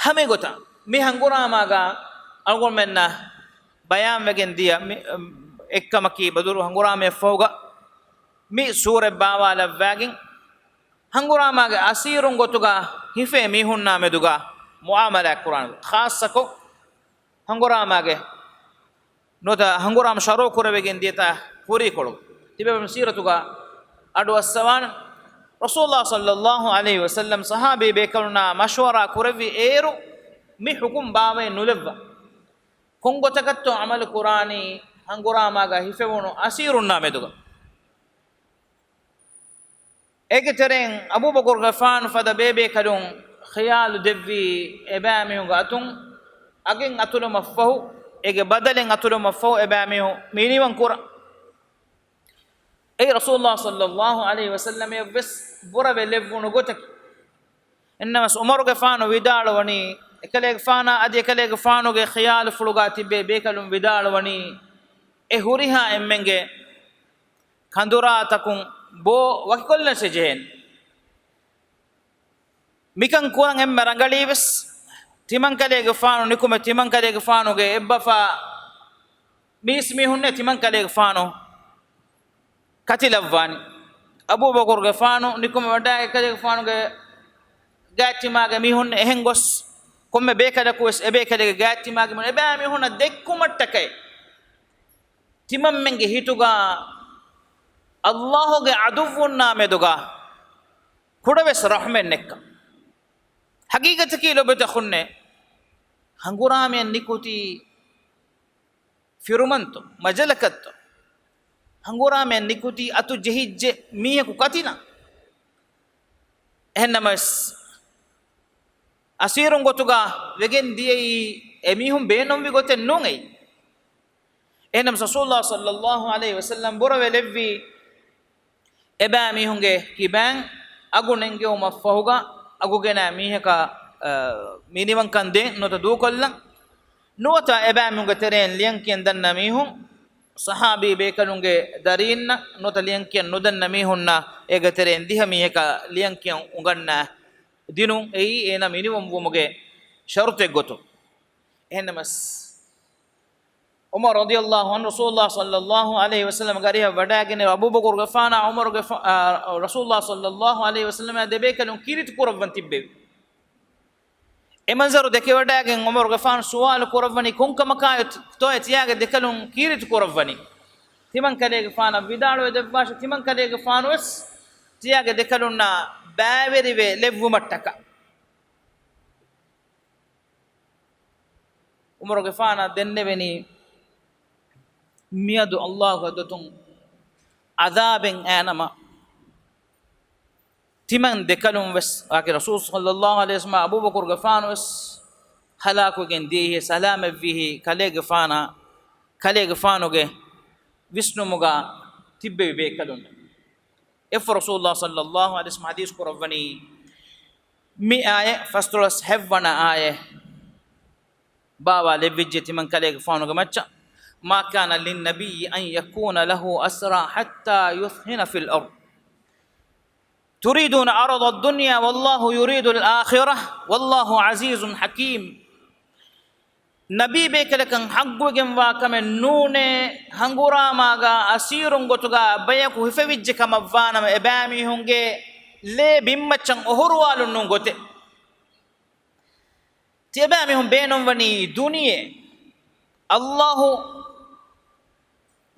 ހަމައެގޮތަށް މި ހަނގުރާމާގަ އަޅުގަނޑުމެންނަށް ބަޔާންވެގެން ދިޔަ މި، އެއްކަމަކީ ބަދުރު ހަނގުރާމަޔަށްފަހުގަ މި ސޫރަތް ބާވާލައްވާގެން ހަނގުރާމާގެ އަސީރުން ގޮތުގަ ހިފޭ މީހުންނާ މެދުގަ މުޢާމަލާތް ކުރާނެ، ޚާއްޞަކޮށް ހަނގުރާމާގެ ނުވަތަ ހަނގުރާމަ ޝަރުޢު ކުރެވިގެން ދިޔަތާ ކުރީކޮޅު. ތިބެވުނު ސީރަތުގަ އަޑު އައްސަވާނެ. ރަސޫލާ ޞައްލައްލާހު ޢަލައިހި ވަސައްލަމް ޞަޙާބީ ބޭކަލުންނާ މަޝްވަރާ ކުރެއްވި އޭރު މި ޙުކުމް ބާވައެއް ނުލެއްވާ. ކޮން ގޮތަކަށްތޯ ޢަމަލު ކުރާނީ ހަނގުރާމާގަ ހިފެވުނު އަސީރުންނާ މެދުގަ؟ އޭގެ ތެރެއިން އަބޫބަކުރުގެފާނު ފަދަ ބޭބޭކަލުން ޚިޔާލު ދެއްވީ އެބައިމީހުންގެ އަތުން އަގެއް އަތުލުމަށްފަހު، އޭގެ ބަދަލެއް އަތުލުމަށްފަހު އެބައިމީހުން މިނިވަން ކުރަން. އެއީ ރަސޫލާ ޞައްލައްލާހު ޢަލައިހި ވަސައްލަމަށްވެސް ބުރަވެ ލެއްވުނު ގޮތަކީ. އެހެންނަމަވެސް ޢުމަރުގެފާނު ވިދާޅުވަނީ، އެކަލޭގެފާނާ އަދި އެކަލޭގެފާނުގެ ޚިޔާލުފުޅުގަ ތިއްބޭ ބޭކަލުން ވިދާޅުވަނީ، އެ ހުރިހާ އެންމެންގެ ކަނދުރާތަކުން ބޯ ވަކިކޮށްލަން ޖެހޭނެ. މިކަން ކުރަން އެންމެ ރަނގަޅީވެސް، ތިމަންކަލޭގެފާނު ނިކުމެ، ތިމަންކަލޭގެފާނުގެ އެއްބަފާ މީސްމީހުންނޭ ތިމަންކަލޭގެފާނު ކަތިލައްވާނީ. އަބޫބަކުރުގެފާނު ނިކުމެ ވަޑާ އެކަލޭގެފާނުގެ ގާތްތިމާގެ މީހުން އެހެން ގޮސް، ކޮންމެ ބޭކަލަކުވެސް އެބޭކަލެއްގެ ގާތްތިމާގެ މީހުން އެބައިމީހުންނަށް ދެއްކުމަށްޓަކައި، ތިމަންމެންގެ ހިތުގަ ﷲ ގެ ޢަދުއްވުންނާ މެދުގަ ކުޑަވެސް ރަޙްމެއް ނެއްކަން. ޙަޤީޤަތަކީ ލޮބުވެތި އަޚުންނޭ، ހަނގުރާމައަށް ނިކުތީ ފިރުމަންތޯ، މަޖަލަކަށްތޯ؟ ހަނގުރާމައަށް ނިކުތީ އަތު ޖެހިއްޖެ މީހަކު ކަތިލަން. އެހެންނަމަވެސް، އަސީރުން ގޮތުގަ ވެގެން ދިޔައީ އެމީހުން ބޭނުންވި ގޮތެއް ނޫން އެއީ. އެހެންނަމަވެސް ރަސޫލާ ޞައްލައްލާހު ޢަލައިހި ވަސައްލަމް ބުރަވެލެއްވީ، އެބައިމީހުންގެ ކިބައިން އަގު ނެންގެވުމަށްފަހުގަ، އަގު ގެނައި މީހަކަށް، އަ، މިނިވަންކަން ދޭން ނުވަތަ ދޫކޮށްލަން. ނުވަތަ އެބައިމީހުންގެ ތެރެއިން ލިޔަންކިޔަން ދަންނަ މީހުން، ޞަޙާބީ ބޭކަލުންގެ ދަރީންނަށް ނުވަތަ ލިޔަންކިޔަން ނުދަންނަ މީހުންނަށް އޭގެ ތެރެއިން ދިހަ މީހަކަށް ލިޔަންކިޔަން އުނގަންނަ ދިނުން އެއީ އޭނަ މިނިވަންވުމުގެ ޝަރުޠެއް ގޮތުން. އެހެންނަމަސް، ޢުމަރު ރަޟިޔައްލާހު ޢަންހު ރަސޫލުﷲ ޞައްލައްލާހު ޢަލައިހި ވަސައްލަމަގެ އަރިހަށް ވަޑައިގެން އަބޫބަކުރުގެފާނާ ޢުމަރުގެފާ-، އާ، ރަސޫލުﷲ ޞައްލައްލާހު ޢަލައިހި ވަސައްލަމާ ދެބޭކަލުން ކީރިތި ކުރައްވަން ތިއްބެވި. އެ މަންޒަރު ދެކެވަޑައިގެން ޢުމަރުގެފާނު ސުވާލު ކުރައްވަނީ، ކޮންކަމަކާ ތޯއޭ ތިޔާގެ ދެކަލުން ކީރިތި ކުރައްވަނީ؟ ތިމަންކަލޭގެފާނަށް ވިދާޅުވެ ދެއްވާށޭ، ތިމަންކަލޭގެފާނުވެސް ތިޔާގެ ދެކަލުންނާ ބައިވެރިވެ ލެއްވުމަށްޓަކާ. ޢުމަރުގެފާނަށް ދެންނެވެނީ، މިއަދު ﷲގެ ގޮތުން ޢަޛާބެއް އައިނަމަ، ތިމަން ދެކަލުން ވެސް، ވާކި ރަސޫލު ޞައްލައްލާހު ޢަލައިހި ވަސައްލަމަ އަބޫބަކުރުގެފާނު ވެސް ހަލާކުވެގެން ދިޔައީ، ސަލާމަތްވީހީ ކަލޭގެފާނާ، ކަލޭގެފާނުގެ ވިސްނުމުގަ ތިއްބެވި ބޭކަލުން. އެފަ ރަސޫލުﷲ ޞައްލައްލާހު ޢަލައިހި ވަސައްލަމަ ޙަދީޘް ކުރައްވަނީ، މި އާޔަތް ފަސްދޮޅަސް ހަތްވަނަ އާޔަތް ބާވާ ލެއްވިއްޖެ ތިމަން ކަލޭގެފާނުގެ މައްޗަށް، ما كان للنبي أن يكون له أسرى حتى يثخن في الأرض تريدون عرض الدنيا والله يريد الآخرة والله عزيز حكيم. ނަބީ ބޭކަލަކަށް ޙައްޤުވެގެންވާ ކަމެއް ނޫނޭ، ހަނގުރާމާގާ އަސީރުން ގޮތުގާ ބަޔަކު ހިފެވިއްޖެ ކަމަށްވާނަމަ، އެބައިމީހުންގެ ލޭ ބިންމައްޗަށް އޮހޮރުވާލުން ނޫން ގޮތެއް. ތިޔަބައިމީހުން ބޭނުންވަނީ ދުނިޔެ، ﷲ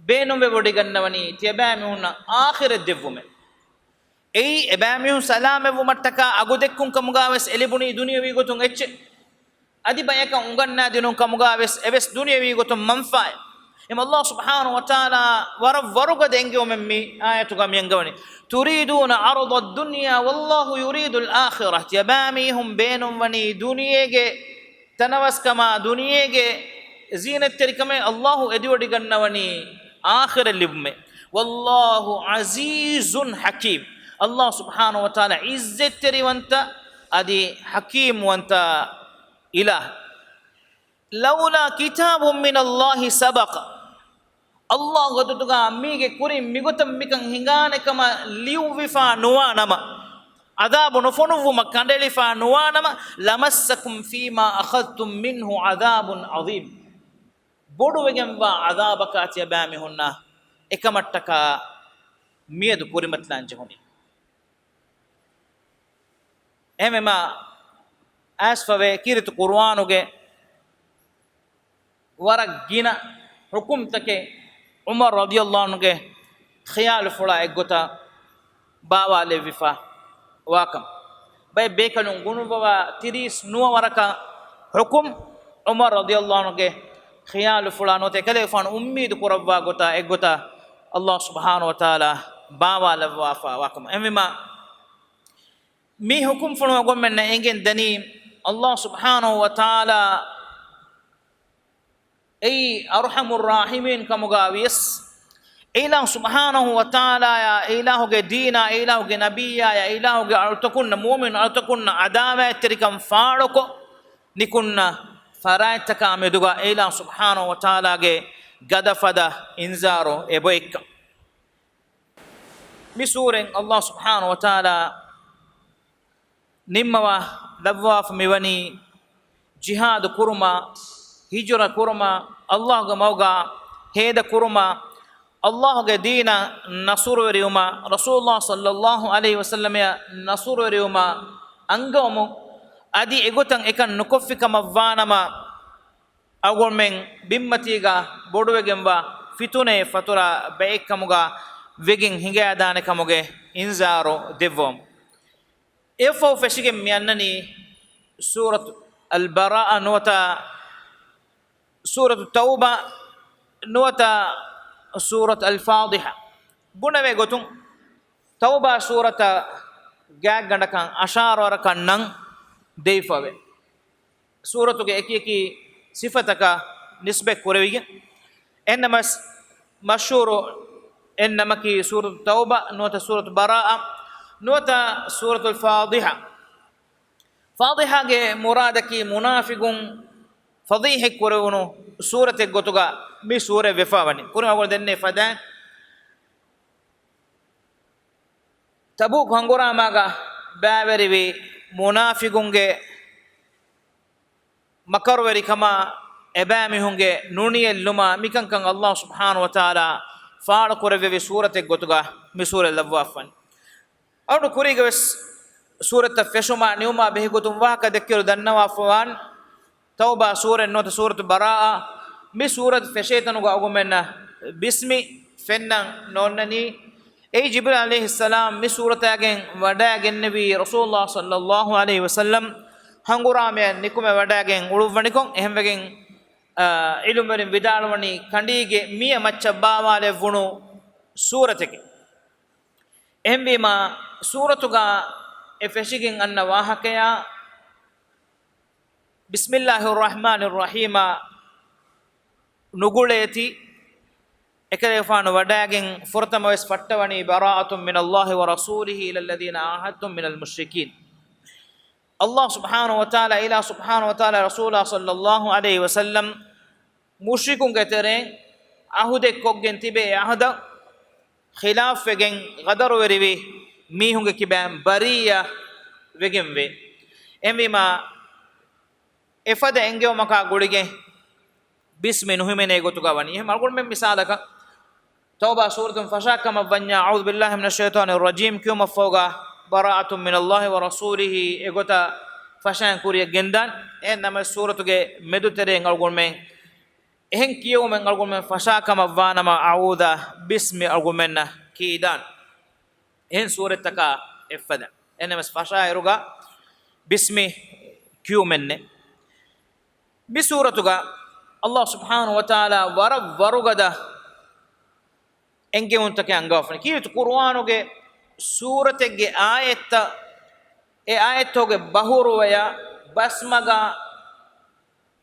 ބޭނުންވެވޮޑިގަންނަވަނީ ތިޔަބައިމީހުންނަށް އާޚިރަތް ދެއްވުމެއް. އެއީ، އެބައިމީހުން ސަލާމަތްވުމަށްޓަކާ އަގުދެއްކުން ކަމުގާވެސް އެ ލިބުނީ ދުނިޔަވީ ގޮތުން އެއްޗެއް. އަދި ބަޔަކަށް އުނގަންނާދިނުން ކަމުގާވެސް އެވެސް ދުނިޔަވީ ގޮތުން މަންފާއެއް. އެމަ ﷲ ސުބްޙާނަހޫ ވަތަޢާލާ ވަރަށް ވަރުގަދަ އެންގެވުމެއް މި އާޔަތުގަ މި އަންގަވަނީ. تريدون عرض الدنيا والله يريد الآخرة. ތިޔަބައިމީހުން ބޭނުންވަނީ ދުނިޔޭގެ ތަނަވަސްކަމާ، ދުނިޔޭގެ ޒީނަތްތެރިކަމެއް، ﷲ އެދިވޮޑިގަންނަވަނީ އާޚިރަތް ލިބުމެއް. والله عزيز حكيم. ﷲ ސުބްޙާނަހޫ ވަތަޢާލާ ޢިއްޒަތްތެރިވަންތަ އަދި ޙަކީމްވަންތަ އިލާހެއް. لولا كتاب من الله سبق. ﷲގެ ގޮތުގާ މީގެ ކުރިން މިގޮތަށް މިކަން ހިނގާނެ ކަމަށް ލިޔުއްވިފާ ނުވާނަމަ، ޢަޛާބު ނުފޮނުއްވުމަށް ކަނޑައެޅިފާ ނުވާނަމަ، لمسكم فيما أخذتم منه عذاب عظيم. ބޮޑުވެގެންވާ ޢަޛާބަކާ ތިޔަބައިމީހުންނަށް އެކަމަށްޓަކާ މިއަދު ކުރިމަތިލާން ޖެހުނީ. އެހެންވީމާ، އައިސްފަވޭ ކީރިތި ޤުރުއާނުގެ ވަރަށް ގިނަ ޙުކުމްތަކެއް ޢުމަރު ރަޟިޔަﷲ ޢަންހުގެ ޚިޔާލުފުޅާ އެއްގޮތަށް ބާވާލެއްވިފަ ވާކަން. ބައެއް ބޭކަލުން ގުނުއްވަވާ ތިރީސް ނުވަ ވަރަކަށް ޙުކުމް ޢުމަރު ރަޟިޔަﷲ ޢަންހުގެ ޚިޔާލުފުޅާ ނުވަތަ އެކަލޭގެފާނު އުއްމީދު ކުރައްވާ ގޮތާ އެއްގޮތަށް ﷲ ސުބްޙާނަހޫ ވަތަޢާލާ ބާވާލައްވާފަ ވާކަމަށް. އެހެންވީމާ، މި ޙުކުމްފުޅު އަޅުގަނޑުމެންނަށް އެނގެން ދަނީ، ﷲ ސުބްޙާނަހޫ ވަތަޢާލާ އެއީ އަރްޙަމުއްރާޙިމީން ކަމުގަ ވިޔަސް، އެއިލާހު ސުބްޙާނަހޫ ވަތަޢާލާއާ، އެއިލާހުގެ ދީނާ، އެއިލާހުގެ ނަބިއްޔާއާ، އެއިލާހުގެ އަޅުތަކުންނަށް، މުއުމިނު އަޅުތަކުންނަށް ޢަދާވާތްތެރިކަން ފާޅުކޮށް، ނިކުންނަ ފަރާތްތަކާ މެދުގަ އެއިލާހު ސުބްޙާނަހޫ ވަތަޢާލާގެ ގަދަފަދަ އިންޒާރު އެބައޮތްކަން. މި ސޫރަތް ﷲ ސުބްޙާނަހޫ ވަތަޢާލާ ނިންމަވާ ލައްވާފަ މިވަނީ، ޖިހާދު ކުރުމާ، ހިޖުރަ ކުރުމާ، ﷲގެ މަގުގަ ހޭދަ ކުރުމާ، ﷲގެ ދީނަށް ނަޞްރުވެރިވުމާ، ރަސޫލުﷲ ޞައްލަﷲ ޢަލައިހި ވަސައްލަމައަށް ނަޞްރުވެރިވުމާ އަންގަވަމުން، އަދި އެގޮތަށް އެކަން ނުކޮށްފި ކަމަށްވާނަމަ، އަޅުގަނޑުމެން ބިންމަތީގަ ބޮޑުވެގެންވާ ފިތުނައެއް ފަތުރާ ބައެއްކަމުގަ ވެގެން ހިނގައިދާނެ ކަމުގެ އިންޒާރު ދެއްވަމު. އެއަށްފަހު ފެށިގެން މި އަންނަނީ ސޫރަތު އަލް ބަރާއަ ނުވަތަ ސޫރަތު ތައުބާ ނުވަތަ ސޫރަތު އަލް ފާޟިޙާ. ބުނެވޭ ގޮތުން، ތައުބާ ސޫރަތަށް ގާތްގަނޑަކަށް އަށާރަ ވަރަކަށް ނަން ދެވިފަވޭ. ސޫރަތުގެ އެކިއެކި ސިފަތަކަށް ނިސްބަތް ކުރެވިގެން، އެހެންނަމަވެސް މަޝްހޫރު އެއް ނަމަކީ ސޫރަތު ތައުބާ ނުވަތަ ސޫރަތު ބަރާއަ ނުވަތަ ސޫރަތުލް ފާޟިޙާ. ފާޟިޙާގެ މުރާދަކީ މުނާފިގުން ފަޟީޙަތް ކުރެވުނު ސޫރަތެއް ގޮތުގަ މި ސޫރަތް ވެފަ ވަނީ. ކުރިން އަޅުގަނޑު ދެންނެވި ފަދައިން، ތަބޫކު ހަނގުރާމާގަ ބައިވެރިވި މުނާފިގުންގެ މަކަރުވެރިކަމާ، އެބައިމީހުންގެ ނުނިޔެއްލުމާ، މިކަންކަން ﷲ ސުބްޙާނަހޫ ވަތަޢާލާ ފާޅުކުރެއްވެވި ސޫރަތެއް ގޮތުގަ މި ސޫރަތް ލައްވާފަވަނީ. އަޅުގަނޑު ކުރީގަވެސް ސޫރަތްތައް ފެށުމާ ނިމުމާ ބެހޭ ގޮތުން ވާހަކަ ދެއްކިއިރު ދަންނަވާފަވާން، ތައުބާ ސޫރަތް ނުވަތަ ސޫރަތު ބަރާއަ، މި ސޫރަތް ފެށޭ ތަނުގަ އަޅުގަނޑުމެންނަށް ބިސްމި ފެންނަން ނޯންނަނީ. އެއީ ޖިބްރީލް ޢަލައިހިއްސަލާމް މި ސޫރަތާގެން ވަޑައިގެންނެވީ ރަސޫލުﷲ ޞައްލަﷲ ޢަލައިހި ވަސައްލަމް ހަނގުރާމަޔަށް ނިކުމެ ވަޑައިގެން އުޅުއްވަނިކޮށް، އެހެންވެގެން، އާ، ޢިލްމުވެރިން ވިދާޅުވަނީ ކަނޑީގެ މިޔަ މައްޗަށް ބާވާލެއްވުނު ސޫރަތެކޭ. އެހެންވީމާ، ސޫރަތުގަ އެ ފެށިގެން އަންނަ ވާހަކަޔާ، ބިސްމިއްލާހި ރަޙްމާނި ރަޙީމާ ނުގުޅޭތީ، އެކަލޭގެފާނު ވަޑައިގެން ފުރަތަމަވެސް ފައްޓަވަނީ، ބަރާއަތުން މިނައްލާހި ވަރަސޫލިހި އިލައްލަޛީނަ ޢާހަދްތުން މިނަލް މުޝްރިކީން. ﷲ ސުބްޙާނަހޫ ވަތަޢާލާ، އިލާހު ސުބްޙާނަހޫ ވަތަޢާލާ ރަސޫލާ ޞައްލަﷲ ޢަލައިހި ވަސައްލަމް މުޝްރިކުންގެ ތެރެއިން ޢަހުދެއް ކޮށްގެން ތިބޭ، އެ ޢަހުދަށް ޚިލާފްވެގެން ޣަދަރުވެރިވި މީހުންގެ ކިބައިން ބަރީއަ ވެގެންވޭ. އެހެންވީމާ، އެފަދަ އެންގެވުމަކާ ގުޅިގެން ބިސްމި ނުހިމެނޭ ގޮތުގަ ވަނީ. އެހެން އަޅުގަނޑުމެން މިސާލަކަށް، ތައުބާ ސޫރަތުން ފަށާ ކަމަށް ވަންޏާ، أعوذ بالله من الشيطان الرجيم ކިޔުމަށްފަހުގަ، بَرَاءَةٌ مِنَ اللَّهِ وَرَسُولِهِ އެގޮތަށް ފަށާން ކުރިއަށް ގެންދާން. އެހެން ނަމަވެސް ސޫރަތުގެ މެދުތެރެއިން އަޅުގަނޑުމެން އެހެން ކިޔެވުމެއް އަޅުގަނޑުމެން ފަށާ ކަމަށް ވާނަމަ، އަޢޫޛަށް ބިސްމި އަޅުގަނޑުމެންނަށް ކިޔިދާން. އެހެން ސޫރަތްތަކާ އެއްފަދަ. އެހެންނަމަވެސް ފަށާއިރުގަ ބިސްމި ކިޔުމެއް ނެތް. މި ސޫރަތުގަ ﷲ ސުބްޙާނަހޫ ވަތަޢާލާ ވަރަށް ވަރުގަދަ އެންގެވުންތަކެއް އަންގަވާފަނީ. ކީރިތި ޤުރުއާނުގެ ސޫރަތެއްގެ އާޔަތްތައް، އެ އާޔަތްތަކުގެ ބަހުރުވަޔަށް، ބަސްމަގަށް،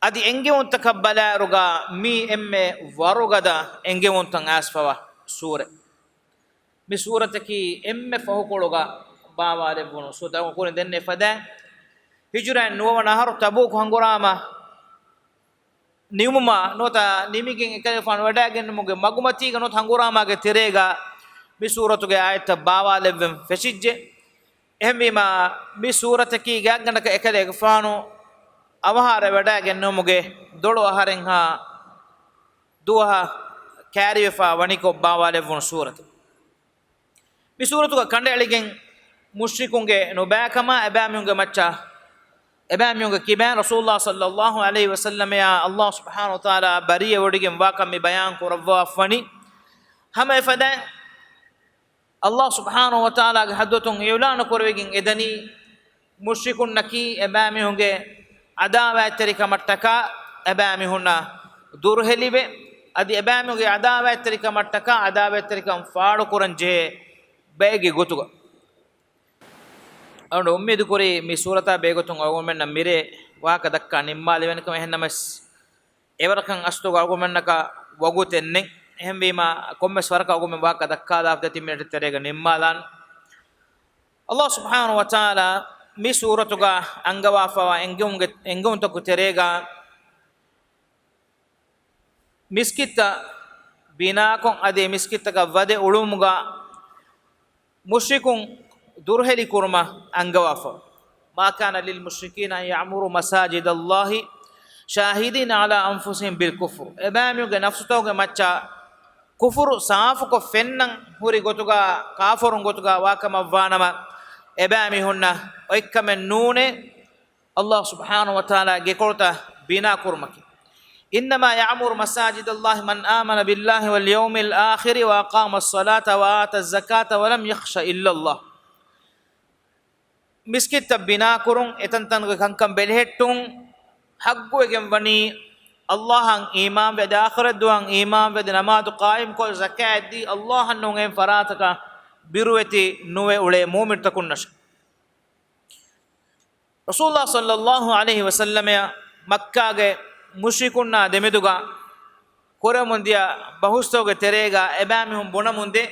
އަދި އެންގެވުންތަކަށް ބަލާއިރުގަ މީ އެންމެ ވަރުގަދަ އެންގެވުންތައް އައިސްފަވާ ސޫރަތް. މި ސޫރަތަކީ އެންމެ ފަހުކޮޅުގަ ބާވާލެއްވުނު ސޫރަތް. އަޅުގަނޑު ކުރިން ދެންނެވި ފަދައިން، ހިޖުރައިން ނުވަވަނަ އަހަރު ތަބޫކު ހަނގުރާމަ ނިމުމާ ނުވަތަ ނިމިގެން އެކަލޭގެފާނު ވަޑައިގެންނުމުގެ މަގުމަތީގަ ނުވަތަ ހަނގުރާމާގެ ތެރޭގަ މި ސޫރަތުގެ އާޔަތްތައް ބާވާލެއްވެން ފެށިއްޖެ. އެހެންވީމާ، މި ސޫރަތަކީ ގާތްގަނޑަކަށް އެކަލޭގެފާނު އަވަހާރަވެ ވަޑައިގެންނެވުމުގެ ދޮޅު އަހަރެއްހާ ދުވަހަށް ކައިރިވެފަ ވަނިކޮށް ބާވާލެއްވުނު ސޫރަތެއް. މި ސޫރަތުގަ ކަނޑައެޅިގެން މުޝްރިކުންގެ ނުބައިކަމާ، އެބައިމީހުންގެ މައްޗަށް، އެބައިމީހުންގެ ކިބައިން ރަސޫލުﷲ ޞައްލަﷲ ޢަލައިހި ވަސައްލަމައާ ﷲ ސުބްޙާނަހޫ ވަތަޢާލާ ބަރީއަވެވޮޑިގެން ވާކަން މި ބަޔާން ކުރައްވާފަވަނީ. ހަމަ އެފަދައިން ﷲ ސުބްޙާނަހޫ ވަތަޢާލާގެ ޙަޟްރަތުން އިޢުލާނު ކުރެވިގެން އެދަނީ، މުޝްރިކުންނަކީ އެބައިމީހުންގެ ޢަދާވާތްތެރިކަމަށްޓަކާ، އެބައިމީހުންނަށް ދުރުހެލިވެ، އަދި އެބައިމީހުންގެ ޢަދާވާތްތެރިކަމަށްޓަކާ، ޢަދާވާތްތެރިކަން ފާޅުކުރަން ޖެހޭ ބައެއްގެ ގޮތުގަ. އަޅުގަނޑު އުއްމީދުކުރީ މި ސޫރަތާ ބެހޭގޮތުން އަޅުގަނޑުމެންނަށް މިރޭ ވާހަކަ ދައްކާ ނިންމާލެވެންކަމަށް. އެހެންނަމަވެސް، އެވަރަކަށް އަސްލުގަ އަޅުގަނޑުމެންނަކަށް ވަގުތެއް ނެތް. އެހެންވީމާ، ކޮންމެސް ވަރަކަށް އަޅުގަނޑުމެން ވާހަކަ ދައްކާލާފަ ދެތިން މިނެޓް ތެރޭގަ ނިންމާލާން. ﷲ ސުބްޙާނަހޫ ވަތަޢާލާ މި ސޫރަތުގަ އަންގަވާފަވާ އެންގެވުމުގެ، އެންގެވުންތަކުގެ ތެރޭގަ، މިސްކިތްތައް ބިނާކޮށް، އަދި މިސްކިތްތަކަށް ވަދެ އުޅުމުގަ މުޝްރިކުން ދުރުހެލި ކުރުމަށް އަންގަވާފަ. ما كان للمشركين أن يعمروا مساجد الله شاهدين على أنفسهم بالكفر. އެބައިމީހުންގެ ނަފްސުތަކުގެ މައްޗަށް ކުފުރު ސާފުކޮށް ފެންނަން ހުރި ގޮތުގަ، ކާފަރުން ގޮތުގަ ވާކަމަށްވާނަމަ، އެބައިމީހުންނަށް އޮތްކަމެއް ނޫނޭ، ﷲ ސުބްޙާނަހޫ ވަތަޢާލާ ގެކޮޅުތައް ބިނާ ކުރުމަކީ. إنما يعمر مساجد الله من آمن بالله واليوم الآخر وأقام الصلاة وآتى الزكاة ولم يخش إلا الله. މިސްކިތްތައް ބިނާކުރުން، އެތަންތަނުގެ ކަންކަން ބެލެހެއްޓުން، ޙައްޤުވެގެން ވަނީ ﷲ އަށް އީމާންވެ، އަދި އާޚިރަތް ދުވަހަށް އީމާންވެ، އަދި ނަމާދު ޤާއިމްކޮށް، ޒަކާތް ދީ، ﷲ އަށް ނޫން އެހެން ފަރާތަކަށް ބިރުވެތި ނުވެ އުޅޭ މުއުމިނުތަކުންނަށް. ރަސޫލުﷲ ޞައްލަﷲ ޢަލައިހި ވަސައްލަމައަށް މައްކާގެ މުޝްރިކުންނާ ދެމެދުގަ ކުރެވެމުންދިޔަ ބަހުސްތަކުގެ ތެރޭގަ އެބައިމީހުން ބުނަމުންދޭ،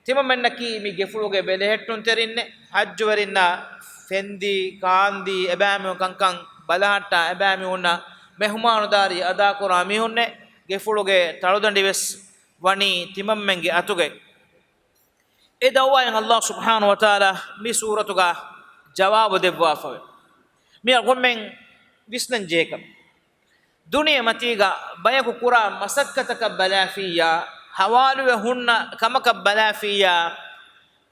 ތިމަންމެންނަކީ މި ގެފުޅުގެ ބެލެހެއްޓުންތެރިންނޭ، ޙައްޖުވެރިންނަށް ފެންދީ، ކާންދީ، އެބައިމީހުން ކަންކަން ބަލަހައްޓާ، އެބައިމީހުންނަށް މެހުމާނުދާރީ އަދާކުރާ މީހުންނޭ، ގެފުޅުގެ ތަޅުދަނޑިވެސް ވަނީ ތިމަންމެންގެ އަތުގައި. އެ ދަޢުވާއަށް ﷲ ސުބްޙާނަހޫ ވަތަޢާލާ މި ސޫރަތުގަ ޖަވާބު ދެއްވާފަވޭ. މި އަޅުގަނޑުމެން ވިސްނަން ޖެހޭ ކަމެއް. ދުނިޔެމަތީގަ ބަޔަކު ކުރާ މަސައްކަތަކަށް ބަލާފިއްޔާ، ހަވާލުވެ ހުންނަ ކަމަކަށް ބަލާފިއްޔާ،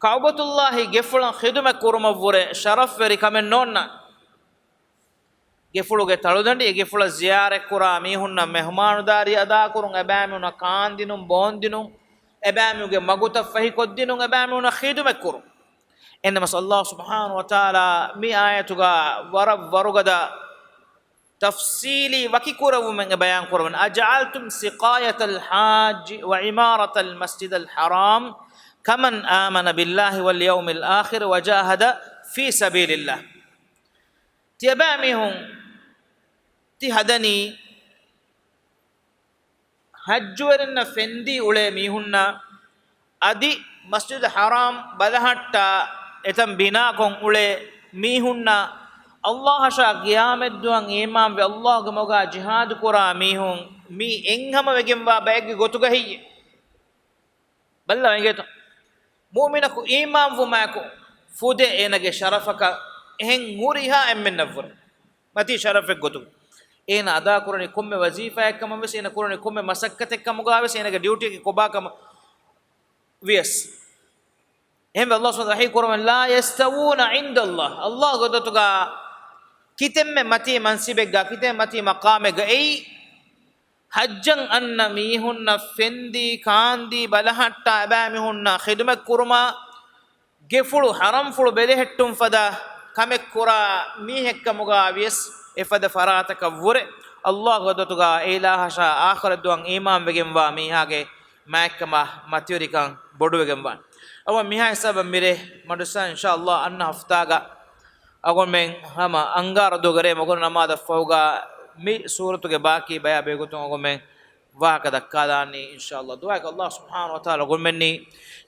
ކަޢުބަތުﷲ ގެފުޅަށް ޚިދުމަތް ކުރުމަށްވުރެ ޝަރަފްވެރި ކަމެއް ނޯންނާނެ. ގެފުޅުގެ ތަޅުދަނޑި، އެ ގެފުޅަށް ޒިޔާރަތްކުރާ މީހުންނަށް މެހުމާނުދާރީ އަދާކުރުން، އެބައިމީހުންނަށް ކާންދިނުން، ބޯންދިނުން، އެބައިމީހުންގެ މަގުތައް ފަހިކޮށްދިނުން، އެބައިމީހުންނަށް ޚިދުމަތްކުރުން. އެހެންނަމަވެސް ﷲ ސުބްޙާނަހޫ ވަތަޢާލާ މި އާޔަތުގަ ވަރަށް ވަރުގަދަ ތަފްޞީލީ ވަކިކުރެވުމެއް ބަޔާންކުރަމުން، أجعلتم سقاية الحاج وعمارة المسجد الحرام كمن آمن بالله واليوم الآخر وجاهد في سبيل الله. ތިޔަބައިމީހުން ތި ހަދަނީ ޙައްޖުވެރިންނަށް ފެންދީ އުޅޭ މީހުންނާ، އަދި މަސްޖިދު ޙަރާމް ބަލަހައްޓާ އެތަން ބިނާކޮށް އުޅޭ މީހުންނާ، ﷲ އަށާ ޤިޔާމަތްދުވަހަށް އީމާންވެ، ﷲ ގެ މަގާ ޖިހާދު ކުރާ މީހުން، މީ އެއްހަމަވެގެންވާ ބައެއްގެ ގޮތުގަ ހެއްޔޭ؟ ބައްލަވާ އިނގޭތޯ. މުއުމިނަކު އީމާންވުމާއެކު ފުދޭ އޭނަގެ ޝަރަފަކަށް އެހެން ހުރިހާ އެންމެންނަށްވުރެ މަތީ ޝަރަފެއް ގޮތުން. އޭނަ އަދާކުރަނީ ކޮންމެ ވަޒީފާއެއްކަމަށްވެސް، އޭނަ ކުރަނީ ކޮންމެ މަސައްކަތެއްކަމުގާވެސް، އޭނަގެ ޑިއުޓީއަކީ ކޮބާކަމަށް ވިޔަސް. އެހެންވެ، ﷲ ސުބްޙާނަހޫ ވަތަޢާލާ ހީކުރަމުން، لا يستوون عند الله، ﷲ ގެ ގޮތުގަ ކިތަންމެ މަތީ މަންސިބެއްގަ، ކިތަންމެ މަތީ މަޤާމެއްގަ އެއީ، ޙައްޖަށް އަންނަ މީހުންނަށް ފެންދީ، ކާންދީ، ބަލަހައްޓާ، އެބައިމީހުންނަށް ޚިދުމަތް ކުރުމާ، ގެފުޅު ޙަރަމްފުޅު ބެލެހެއްޓުން ފަދަ ކަމެއް ކުރާ މީހެއްކަމުގާ ވިޔަސް، އެފަދަ ފަރާތަކަށްވުރެ، ﷲ ގެ ގޮތުގަ އެއިލާހަށާ އާޚިރަތް ދުވަހަށް އީމާންވެގެންވާ މީހާގެ މާތްކަމާ މަތިވެރިކަން ބޮޑުވެގެންވާނެ. އަވަ މިހާ ހިސާބަށް މިރޭ މަޑުސާ، އިންޝާﷲ އަންނަ ހަފްތާގަ އަޅުގަނޑުމެން ހަމަ އަންގާރަ ދުވަހުގެ ރޭ މަގުރިބު ނަމާދަށްފަހުގަ މި ސޫރަތުގެ ބާކީ ބަޔާ ބެހޭގޮތުން އަޅުގަނޑުމެން ވާހަކަ ދައްކާލާނީ، އިންޝާﷲ. ދުޢާއަކީ ﷲ ސުބްޙާނަހޫ ވަތަޢާލާ އަޅުގަނޑުމެންނީ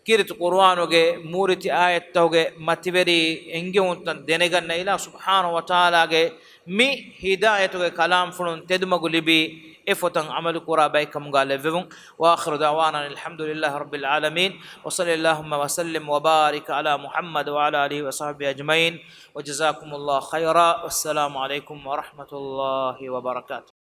ކީރިތި ޤުރުއާނުގެ މޫރިތި އާޔަތްތަކުގެ މަތިވެރި އެންގެވުންތައް ދެނެގަންނަ އިލާހު ސުބްޙާނަހޫ ވަތަޢާލާގެ މި ހިދާޔަތުގެ ކަލާމްފުޅުން ތެދުމަގު ލިބި، އެ ފޮތަށް ޢަމަލު ކުރާ ބައެއް ކަމުގަ ލެއްވެވުން. وآخر دعوانا أن الحمد لله رب العالمين، وصل اللهم وسلم وبارك على محمد وعلى آله وصحبه أجمعين، وجزاكم الله خيرا، والسلام عليكم ورحمة الله وبركاته.